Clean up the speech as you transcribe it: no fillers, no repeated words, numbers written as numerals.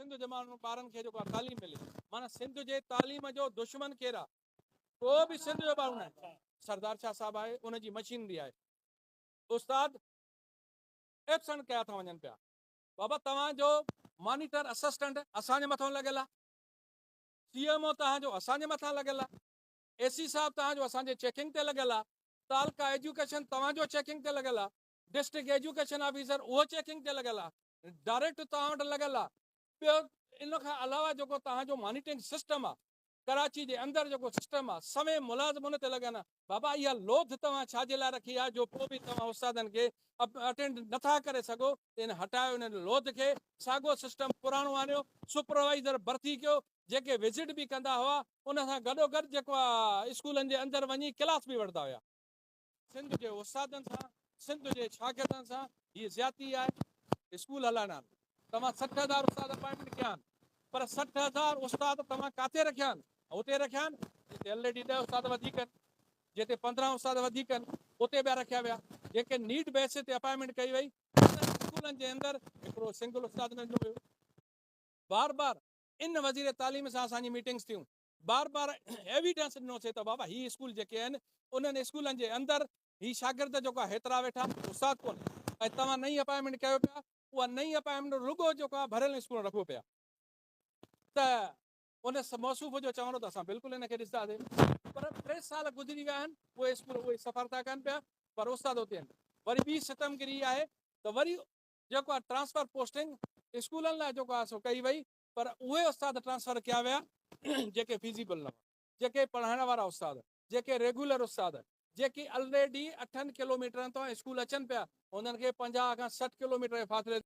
سنڌ جي ماڻهن ٻارن کي جيڪو آهي تعليم ملي. معنيٰ سنڌ جي تعليم جو دشمن ڪير آهي؟ ڪو به سنڌ جو ٻارو ناهي. سردار شاهه صاحب آهي ان جي مشينري آهي. استاد ايبسنٽ ڪيا ٿا وڃن پيا. بابا توهان جو مانيٽر اسسٽنٽ اسان جي مٿان لڳل آهي. سي ايم او توهان جو اسان جي مٿان لڳل آهي. اي سي صاحب توهان جو اسان جي چيڪنگ تي لڳل آهي. تعلقه ايجوڪيشن توهان جو چيڪنگ تي لڳل آهي. ڊسٽرڪٽ ايجوڪيشن آفيسر اهو چيڪنگ تي لڳل آهي. ڊائريڪٽ توهان وٽ لڳل آهي. ٻيو ان کان علاوه جيڪو توهان جو مانيٽرنگ سسٽم آهي ڪراچي جي اندر جيڪو سسٽم آهي سوين ملازم ان تي لڳل آهن. بابا اها لوڌ توهان ڇا جي لاء رکي آهي جو پوء به توهان استادن کي اٽينڊ نٿا ڪري سگهو ته ان هٽايو ان لوڌ کي ساڳو سسٽم پراڻو آڻيو سپروائيزر ڀرتي ڪيو جيڪي وزٽ به ڪندا هئا ان سان گڏوگڏ جيڪو آهي اسڪولن جي اندر وڃي ڪلاس به وٺندا هيا. سنڌ جي استادن سان سنڌ جي شاگردن سان هي زيادتي آهي. اسڪول هلائڻا آهن توهان 60 هزار استاد اپائنٽمينٽ ڪيا آهن پر 60 هزار استاد توهان ڪاٿي رکيا آهن اتي رکيا آهن جتي الريڊي 10 استاد وڌيڪ آهن جتي 15 استاد وڌيڪ آهن اتي ٻيا رکيا ويا جيڪي نيڊ بيسس تي اپائنٽمينٽ ڪئي وئي انهن اسڪولن جي اندر هڪڙو سنگل استاد نه ڏنو ويو. بار بار ان وزير تعليم سان اسان جي ميٽنگس ٿيون بار بار ايويڊنس ڏنوسي ته بابا هي اسڪول جيڪي آهن انهن اسڪولن جي اندر هي شاگرد جيڪو آهي هيترا ويٺا استاد ڪونهي ۽ توهان نئين اپائنٽمينٽ ڪيو پيا اها نئين اپائنٽمينٽ رڳو جيڪو آهي ڀريل اسڪول رکو پيا ته ان موصوف جو چوڻ هو ته اسان بلڪل ان کي ڏسنداسين پر 3 سال گذري ويا آهن اهي اسڪول اهي سفر ٿا ڪن پيا پر استاد اتي آهن وري ٻي ستمگري آهي ته وري جيڪو آهي ٽرانسفر پوسٽنگ اسڪولن لاء جيڪو آهي سو ڪئي وئي پر اهي استاد ٽرانسفر ڪيا ويا جيڪي فيزيبل نه هئا، جيڪي پڙهائڻ وارا استاد، جيڪي ريگيولر استاد، جيڪي الريڊي اٺن ڪلوميٽرن تان اسڪول اچن پيا، انهن کي 50 کان 60 ڪلوميٽر جي فاصلي.